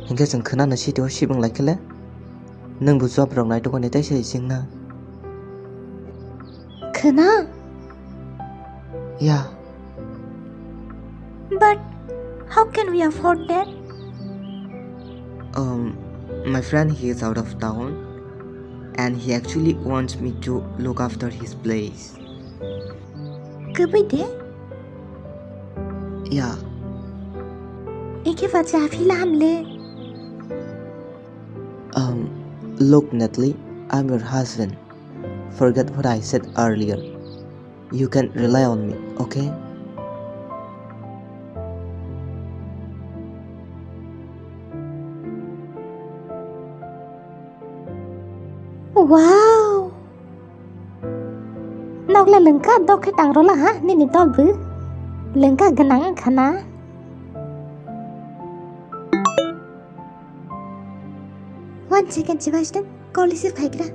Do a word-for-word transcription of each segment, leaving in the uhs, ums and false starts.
Hinkhe chwng khwnano city o sibwng lai khe le? Nwng bo job rok naitugani teisa ising na? Khwna? Yeah. But how can we afford that? Um, my friend, he is out of town and he actually wants me to look after his place. Kwbwi de? Yeah. Ekhe pha cha phi la ham le? Um, look, Natalie, I'm your husband. Forget what I said earlier. You can rely on me, okay? Wow! Nokle lengka dok khe tangrola ha nini dol bu. Lengka gwnang wngkha na. One second, Sebastian. Call receive khai kra.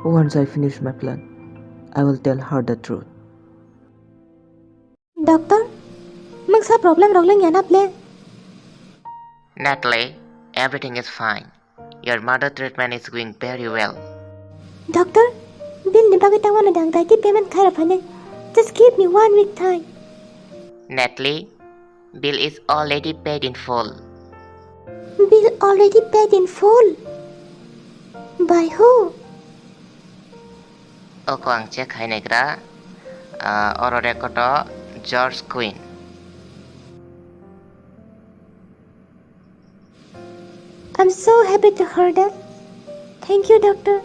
Once I finish my plan, I will tell her the truth. Doctor, mungsa problem rok leng yana ple? Natalie, everything is fine. Your mother treatment is going very well. Doctor, bill ni bagwi tangmano dang daiti payment khaira phane. Just give me one week time. Natalie, bill is already paid in full. Bill already paid in full? By who? Oko ang check khai naigra. Ah, oro record o George Queen. I'm so happy to hear that. Thank you, doctor.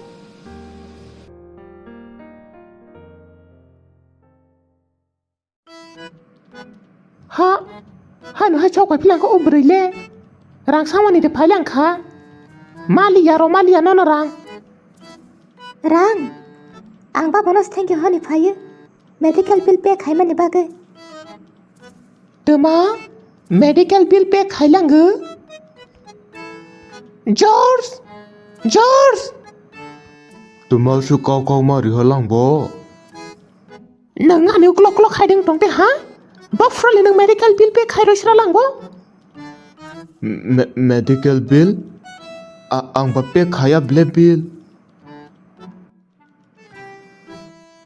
Ha, hano hai chok pai philangkha o bwrwi le. Rang samani de phailangkha. Maliya ro maliya nono rang. Rang? Ang baba no thank you honi phaio. Medical bill pay khaimani bagwi. Tuma, medical bill pay khailango? George! George! Tuma su kau kau ma riha langbo? Nang ani uklok uklok khaideng tongte ha? Bafrali nang medical bill pay khairoi sra langbo? Me-, medical bill? A-, ang ba pay khaya ble bill.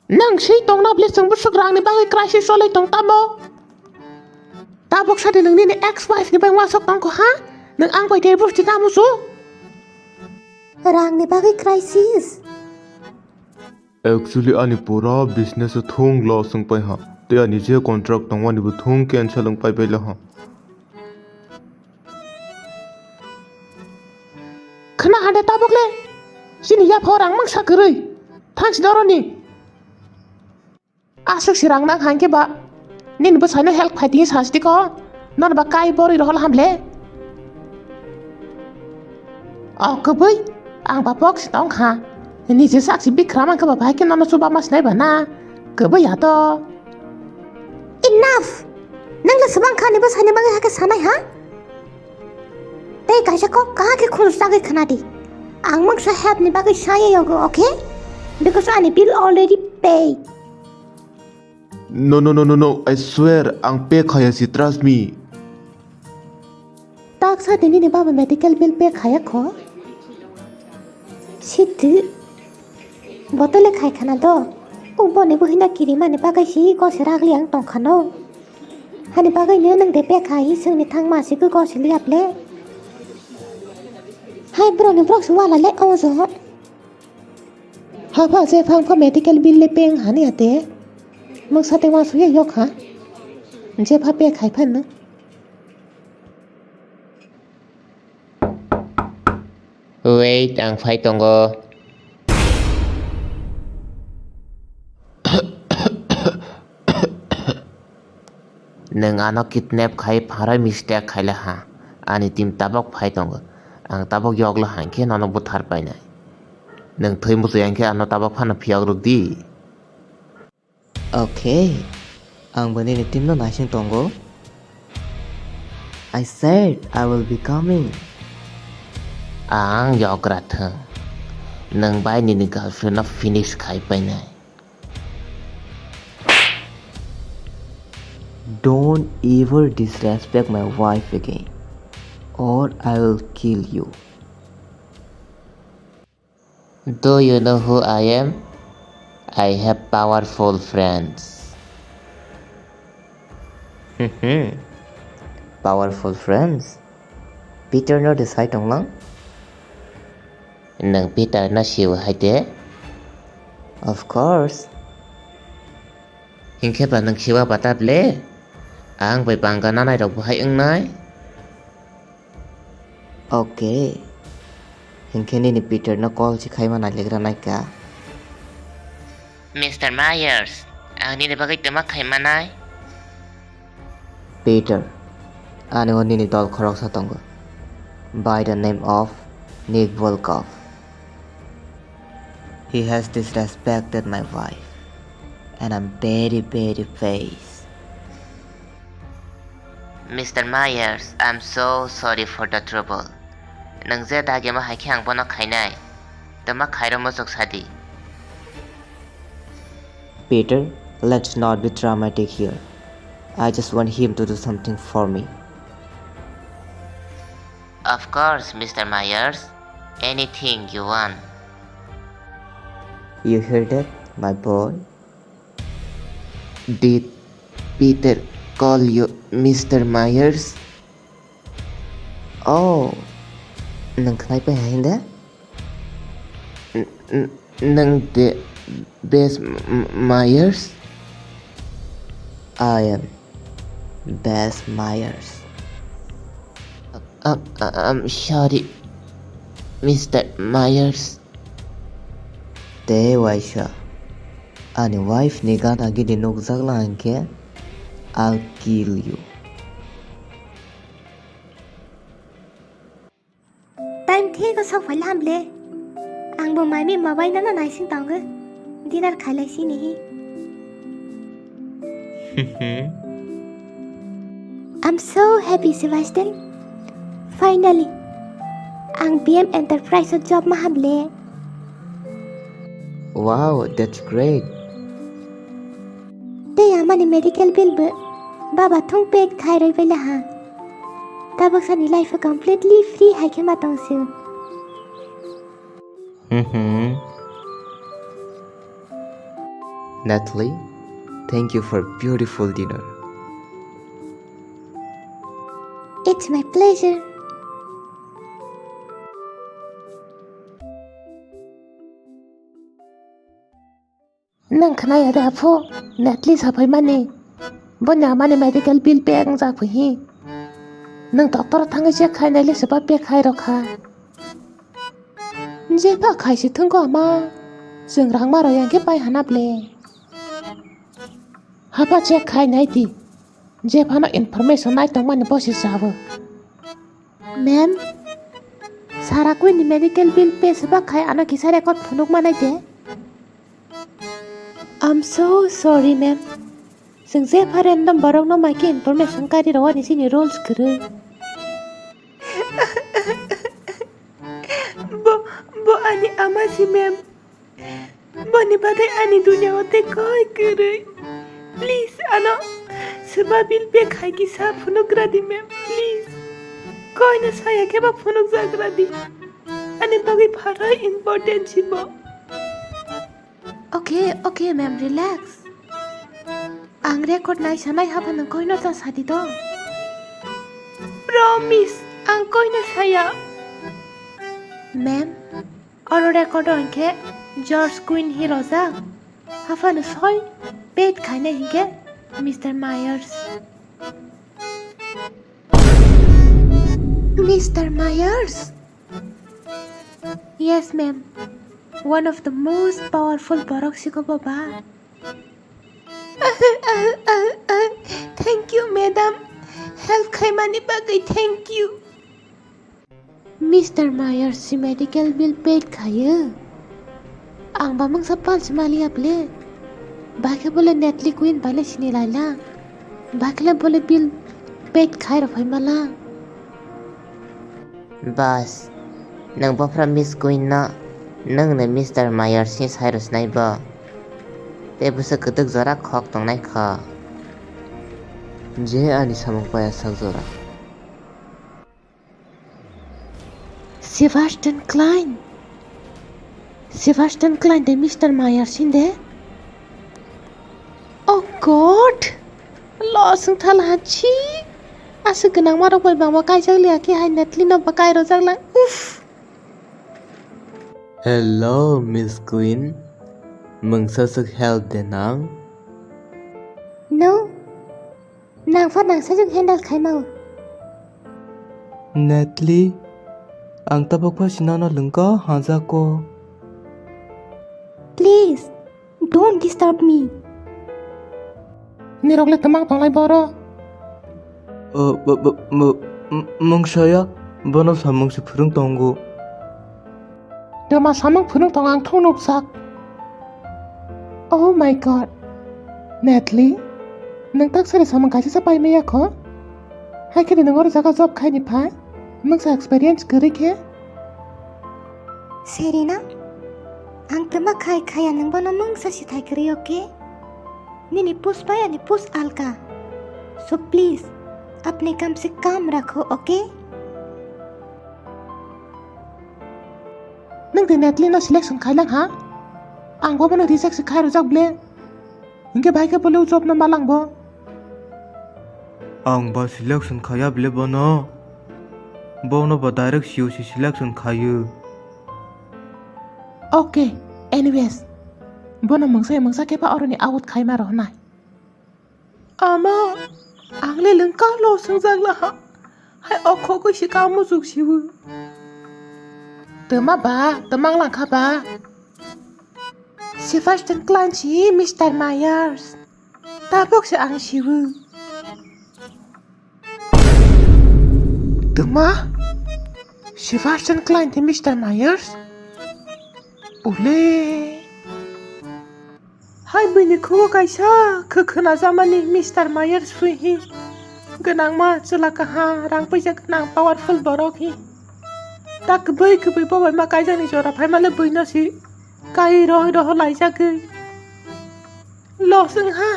Nang sei tongna ble chwng bwswk rangni bagwi crisis cholai tong tamo? Tabuk sadi nang nini ex wife ni bai wasok tongkho ha? Nang ang bai divorce di tamo su? Rangni bagwi crisis? Actually, ani pura business o thung loss wng pai ha. Tei ani je contract tongmani bo thung cancel wng pai bai ha. Khna hade tabuk le. Chini yapha o rang mangsa kwrwi. Thanks doroni. Aswk si rang nang hangke ba. Nini bwsai no help khai tini sasti ko. Nono ba kai borwi rohol hamle. O kwbwi, ang ba box tong kha. Nini je sak si bikra mang khe ba bai khe nono chuba ma sinai ba na. Kwbwi ya to. Enough! Nang le swbang kha ni bwsai ni bagwi hakhe sanai ha? Tei kaisa kok kaha khe khunju chagwi khna di. Ang mungsa help ni bagwi saya yogo, okay? Because ani bill already paid. No, no, no, no, no. I swear, ang pay khaya si, trust me. Taksa de nini baba medical bill pay khaya kho? Situ. Bottle khai khana do. Uboni buhina kiri mani bagwi si gose ragli ang tong khano. Hani bagwi no nang de pay khai sengni thang ma si gose li aple. Hai bro ni brok si wala le ojo. Hapha je phang pha medical bill le peng hani ate. Mung sate wa suya yok ha. Je pha pe khai phan no. Wait, ang phai tongo. Nwng ano kidnap khai pharai mistake khaile ha. Ani team tabok phai tongo. Ang tabok yoklo hangkhe nono buthar painai. Nwng thwi muchwi hangkhe ano tabok phano phiyok rwk di. Okay. Ang bo nini team no naising tongo. I said I will be coming. Ang yogra thwng. Nwng bai nini girlfriend no finish khai painai. Don't ever disrespect my wife again. or I will kill you. Do you know who I am? I have powerful friends. Powerful friends? Peter no de sai tonglang? Nwng Peter no siwo hai de? Of course. Hinkhe ba nwng siwa bata ble? Ang bai bangga nanai rok bo hai wngnai? Okay. Hinkhe nini Peter no call si khaima nailegra naikha. Mister Myers, ang nini bagwi twma khaimanai. Peter, ani o nini dol khoroksa tongo. By the name of Nick Volkov. He has disrespected my wife, and I'm very, very vexed. Mister Myers, I'm so sorry for the trouble. Nwng je dagima hai khe ang bono khainai. Twma khairo muchuk sadi. Peter, let's not be dramatic here. I just want him to do something for me. Of course, Mister Myers. Anything you want. You hear that, my boy? Did Peter call you Mister Myers? Oh, nwng khnai pai hai da? N-, n-, nwng de Bess M-, M-, Myers? I am Bess Myers. I'm, I'm sorry, Mister Myers. Tei waisa, ani wife ni gana gini nukjakla hinkhe, I'll kill you. Time thik o sok phai lam le. Ang bo mai mi ma bai nana naising tongo. Dinner khai lai sini hi. I'm so happy, Sebastian. Finally, ang B M Enterprise o job ma ham le. Wow, that's great. Tei amani medical bill bo baba thung paid khai roi bai la ha. Tabuk sani life o completely free hai khe ma tong sio. Mm-hmm. Natalie, thank you for beautiful dinner. It's my pleasure. Nwng khnai ya de aphu, Natalie saphai mani. Bo nya mani medical bill pay wngjak phi hi. Nwng doctor thangwi check khai nai le se ba pay khai rw kha. Jepha khai se thwngkho ama, chwng rang ma rw yang khe pai hana ble. Hapha check khai nai di. Jephano information nai tongmani bo se sabo. Ma'am, Sara Queen ni medical bill pay se ba khai ano kisa record phunuk manai de. I'm so sorry, ma'am. Chwng jepha random borok no mai khe information kari rw ani chini rules kwrwi. Bo, bo ani ama si, ma'am. Boni bagwi ani dunya o tei koi kwrwi. Please, ano se ba bill pay khai kisa phunuk gra di, ma'am. Please. Koi no saya khe ba phunuk jak gra di. Ani bagwi pharai important si bo. Okay, okay, ma'am, relax. Ang record nai sanai hapha nwng koi no ta sadi to. Promise, ang koi no saya. Ma'am, oro record o hinkhe George Queen hi rojak. Haphano soi paid khainai hinkhe Mister Myers. Mister Myers? Yes, ma'am. One of the most powerful borok siko bo ba. Thank you, madam. Help khaimani bagwi thank you. Mister Myers si medical bill paid khayo. Ang ba mungsa pal si maliya ble. Bakhe bole Natalie Queen bale sini laila. Bakhle bole bill paid khai rok phai mala. Bas, nwng bophra Miss Queen no, nwng ni Mister Myers ni sai rw sinai bo. Tei bwswk kwtwk jora khok tongnai kho. Je ani samung paya sak jora. Sebastian Klein. Sebastian Klein de Mister Myers hinde. Oh God! Lo sung thala chi. Aswk gwnangma rok bai bangma kaijak liya khe hai Natalie no ba kairojak lang. Uff. Hello, Miss Queen. Mungsa swk help de nang? No. Nang pha nang sajwk handle khai mao. Natalie, ang tabuk pha sinano lwngkha hajako. Please, don't disturb me. Nirok le twmang tonglai boro. O, bo, bo, bo, m-, mungsaya, bono samung se phwrwng tongo. Twma samung phunuk tong ang thung nukjak. Oh my God. Natalie, nwng tak sari samung kaisa sa pai maya kho? Hai khe nwng oro jaga job khai ni phai? Mungsa experience kwrwi khe? Serena, ang twma khai khaya nwng bono mungsa si thai kwrwi, okay? Nini post bai ani post alka. So please, apne kam se kam rakho, okay? Nwng de Natalie no selection khai lang ha? Ang bo bono reject se khai rwjak ble. Hinkhe bai khe bole o job no ma lang bo. Ang ba selection khaya ble bono. Bono ba direct C O C selection khayo. Okay, anyways. Bono mungsa mungsa khe ba oroni out khai ma rohnai. Ama, ang le lwngkha lo swngjak laha. Hai o khogwi se ka muchuk sibu. Twma ba, twmang langkha ba. Sebastian Klein si Mister Myers. Tabuk se ang sibu. Twma? Sebastian Klein tei Mister Myers? Ule. Hai buini khugo kaisa khwkhwna jamani Mister Myers phui hi. Gwnangma chwla kaham rang puisa gwnang powerful borok hi. Ta kwbui kwbui bo bai ma kaijakni jora phaima le buino si. Kai rohoi roho laijagwi. Losing ha.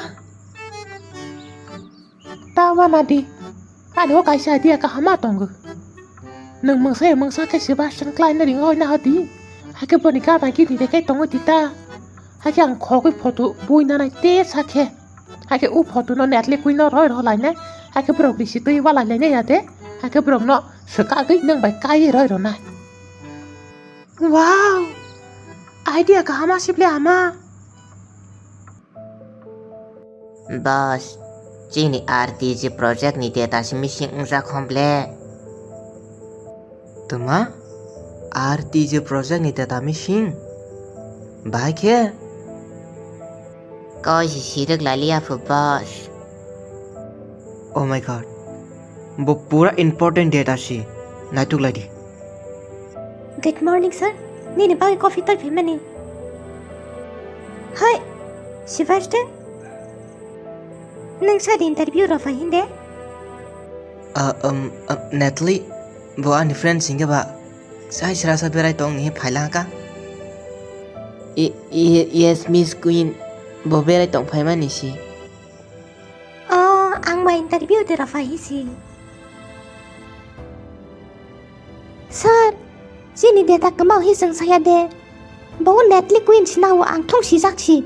Ta wana di. Ani o kaisa idea kaham ma tongo. Nwng mungsa ya mungsa khe Sebastian Klein no ringo na hodi. Hakhe boni gana gini de kai tongo di ta. Hakhe ang khogwi photo bui nanai te sakhe. Hakhe u photo no Natalie Queen no roi roi lainai. Hakhe borok risi twi walai lainai ya de. Hakhe borok no swkagwi nwng bai kai roi rwnai. Wow! Idea kaham asible ama. Boss, chini R T G project ni data se missing wngjak hom ble? Tuma? R T G project ni data missing? Bahai khe? Koi se sirwk lailiya phu, boss. Oh my God. Bo pura important data se. Naituk lai di. Good morning, sir. Nini bagwi coffee twi phaimani. Hai, Sebastian. Nwng sadi interview rw phai hinde? Ah, um, um, Natalie, bo ani friend singke ba. Sai srasa berai tong ni phaila ka. I, i, yes, Miss Queen, bo berai tong phaimani si. Oh, ang ba interview de rw phai hi si. Sir, chini data kwmao hi chwng saya de. Bo Natalie Queen sinao ang thung sijak si.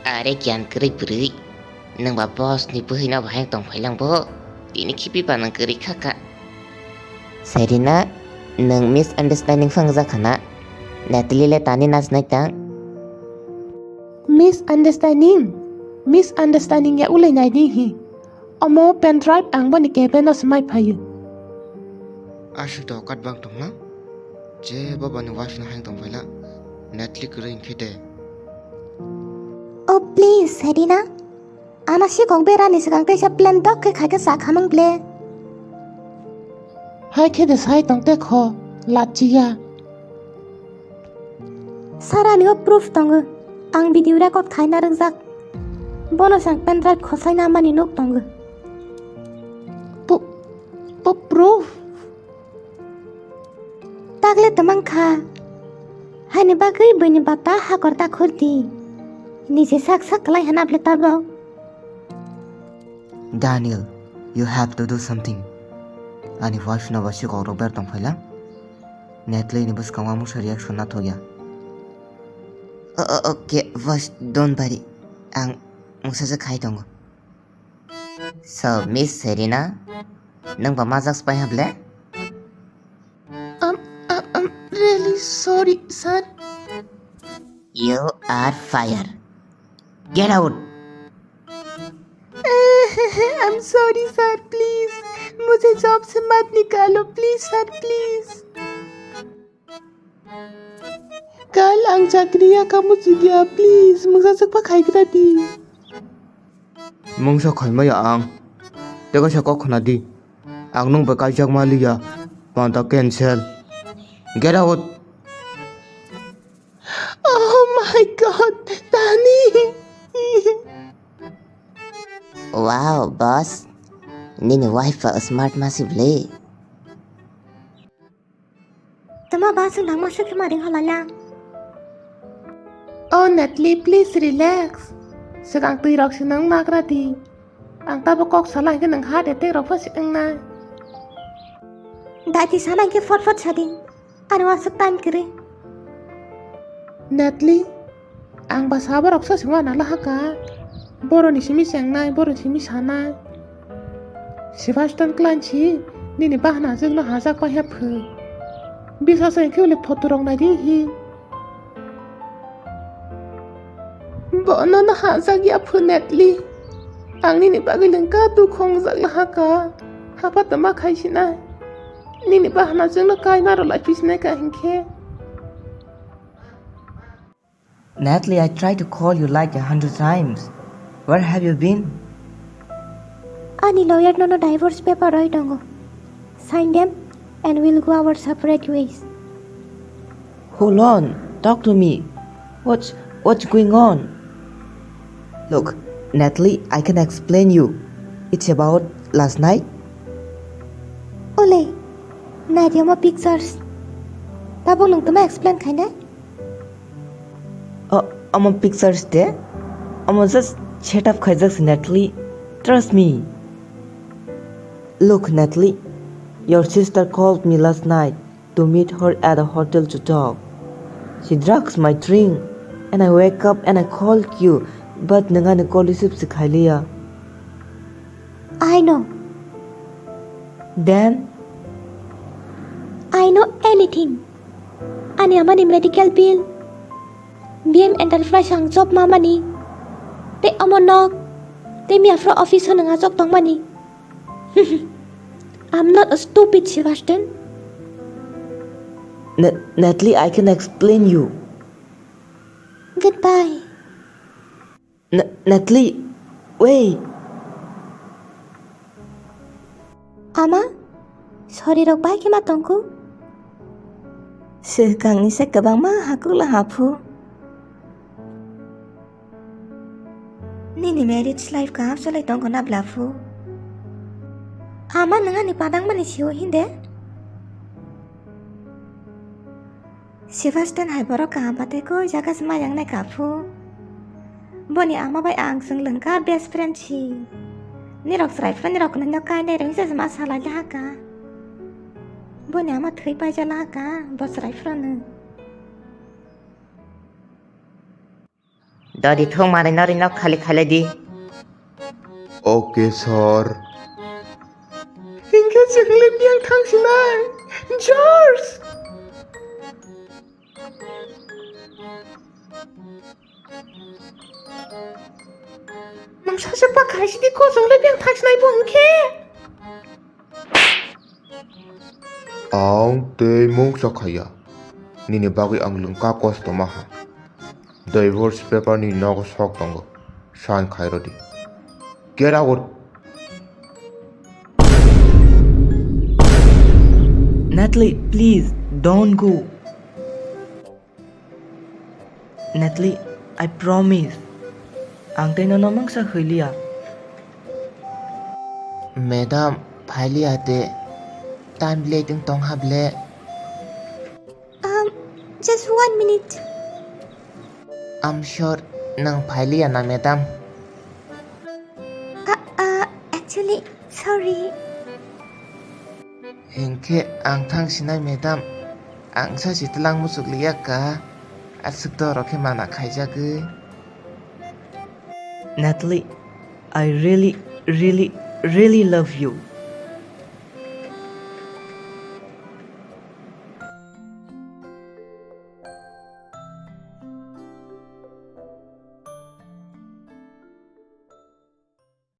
Are giyan kwrwi bwrwi, nwng ba boss ni bwhwi no bahai tong phailang bo, tini khipi ba nwng kwrwi kha kha. Serena, nwng misunderstanding phang jak khana, Natalie le tani nasnai tang. Misunderstanding? Misunderstanding ya ulai nai di hi. Omo pen drive ang boni kebe no swmai phaio. Aswk to kat bang tongma? Je baba ni wife no hang tong phaila. Natalie kwrwi hwnkhe de. Oh please, Serena. Ana sikok berani swkang teisa plan dok khe khaikhe sa khamang ble. Hai khe de sai tong te kho, lachiya. Sir, ani o proof tongo. Ang video record khaina rwngjak. Bono sang pen drive khosai namani nuk tongo. Pu-, pu-, proof? Tagle twmang kha. Haini bagwi buini bata hakor ta khurdi. Nije sak sak kwlai hana ble tabok. Daniel, You have to do something. Ani wife no ba si kok rok ber tong phaila. Natalie ni bwskango ang mungsa reaction nathok ya. O-, o-, okay, boss, don't worry. Ang mungsa se khai tongo. So, Miss Serena, nwng ba majak pai hable? I'm, I'm, I'm really sorry, sir. You are fired. Get out. I'm sorry, sir, please. मुझे जॉब से मत निकालो, please, sir, please. Kal ang chakri ya kamu sugya, please, mungsa sakpa khai gra di. Mungsa khaima ya ang. Tei kaisa kok khna di. Ang nwng bai kaijak maliya. Panta cancel. Get out. Oh my God, Tani. Wow, boss. Nini wife pa smart masi ble. Tama ba sung dang masuk khe maring halala. Oh, Natalie, please relax. Swkang twi rok se nwng nagra di. Ang tabo kok sala hwnkhe nwng heart attack rok pha se wngnai. Dati sala hwnkhe phot phot sading. Ano aswk time kwrwi. Natalie, ang ba saborok sa singwa nala haka. Boroni simi chengnai, boroni simi sanai. Sebastian klanchi, nini bahna jwkno hajak pai ha phu. Bisa se khe ule photo rok nai di hi. Bono no hajak ya phu Natalie. Ang nini bagwi lengka dukhu wngjak la haka. Hapa tama khai sinai. Nini bahna jwkno kaima rw lai phi sinai ka hinkhe. Natalie, I tried to call you like a hundred times. Where have you been? Ani lawyer no no divorce paper roi tongo. Sign them and we'll go our separate ways. Hold on, talk to me. What's, what's going on? Look, Natalie, I can explain you. It's about last night. Ole, Nadia mo pictures. Tabuk nung tuma explain khainai? Oh, omo pictures de. Omo just set up khaijak se Natalie. Trust me. Look, Natalie, your sister called me last night to meet her at a hotel to talk. She drags my drink, and I wake up and I called you, but nwng ani call receive se khailiya. I know. Then? I know anything. Ani amani medical bill, B M Enterprise ang job mamani, tei omo nok, tei miya phro office o nwng achok tongmani. I'm not a stupid, Sebastian. Na-, Natalie, I can explain you. Goodbye. Na-, Natalie, wait. Ama, sorry rok bai khe ma tongkhu? Swkangni se kwbangma hakuk la haphu. Nini marriage life kaham solai tongkho na bla phu? Ama nwng ani padang mani sio hinde? Sebastian hai borok kaham pathai koi jaga se mayang nai ka phu. Boni ama bai ang chwng lwngkha best friend si. Nirok chwrai phano nirok nini no kainai rwngsa se ma salai laha ka. Boni ama thwi paija laha ka bo chwrai phano. Dodi thung manwi norwi nok khali khailai di. Okay, sir. Hinkhe chwng le biyang thang sinai. George! Nang sajakba khai sidi ko chwng le biyang thang sinai bo hinkhe. Ang tei mungsa khaiya. Nini bagwi ang lwngka kosto maha. Divorce paper ni nogo sok tongo. Sign khairodi. Get out! Natalie, please, don't go. Natalie, I promise. Ang tei nono mungsa hwiliya. Madam, phailiya de. Time late wng tong ha ble. Um, just one minute. I'm sure nang phailiya na, madam. Ah, ah, actually, Sorry. Hinkhe ang thang sinai madam, ang sa si tlang muchuk liya ka, aswk dorok khe mana khaijagwi. Natalie, I really, really, really love you.